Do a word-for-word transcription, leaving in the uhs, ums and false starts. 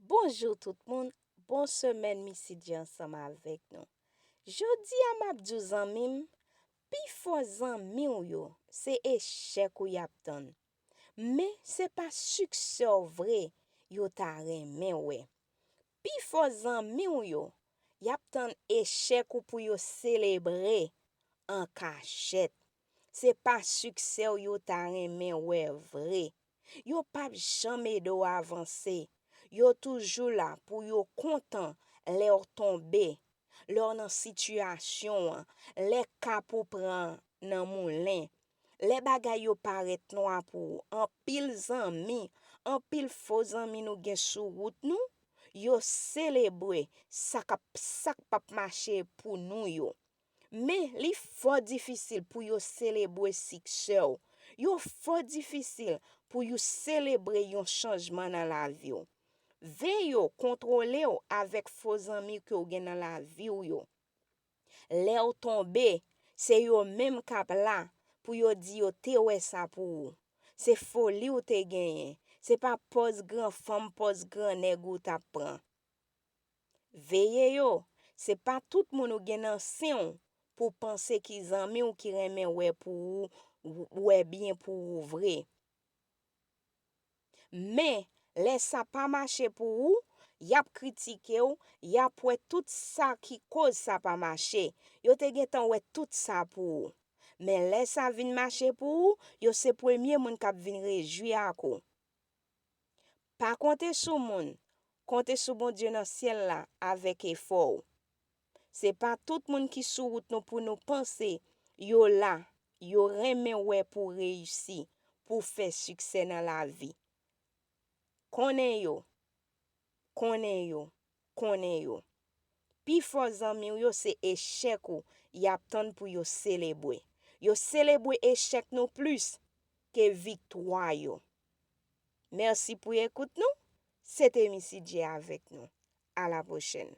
Bonjou tout moun, bon semèn Misi Dye ansanm avèk nou. Jodi a m ap di w zanmi m, pifò zanmi w yo se echèk ou y ap tann. Men se pa siksè w vre yo ta renmen wè. Pifò zanmi w yo, y ap tann echèk ou pou yo selebre an kachèt. Se pa siksè w yo ta renmen wè vre. Yo p ap janm ede w avanse. Yo toujou la pou yo kontan lè w tonbe, lè w nan sitiyasyon an, lè kap ou pran nan moulen, lè bagay yo parèt nwa pou ou. Anpil zanmi, anpil fo zanmi nou gen sou wout nou, yo selebre sa k ap, sa k p ap mache pou nou yo. Men li fò difisil pou yo selebre siksè w. Yo fò difisil pou yo selebre yon chanjman nan lavi w. Veye w, kontwole w avèk fo zanmi ke w gen nan lavi w yo. Lè w tonbe, se yo menm k ap la pou yo di yo te wè sa pou ou. Se foli w te genyen. Se pa pòz gran fanm, pòz gran nèg ou t ap pran. Veye yo, se pa tout moun ou gen nan sen w pou w panse ki zanmi w ki renmen wè pou ou, wè byen pou ou vre. Men, lè sa pa mache pou ou, y ap kritike w, y ap wè tout sa ki koz sa pa mache. Yo te gentan wè tout sa pou ou. Men lè sa vin mache pou ou, yo se premye moun k ap vin rejwi ak ou. Pa konte sou moun, konte sou Bondye nan syèl la avèk efò w. Se pa tout moun ki sou wout nou pou nou panse yo la, yo renmen wè pou w reyisi, pou w fè siksè nan lavi. Konnen yo, konnen yo, konnen yo. Pifò zanmi w yo se echèk ou y ap tann pou yo selebre. Yo selebre echèk nou plis ke viktwa yo. Mèsi pou ekout nou. Se te Misi Dye avèk nou. A la pwochèn.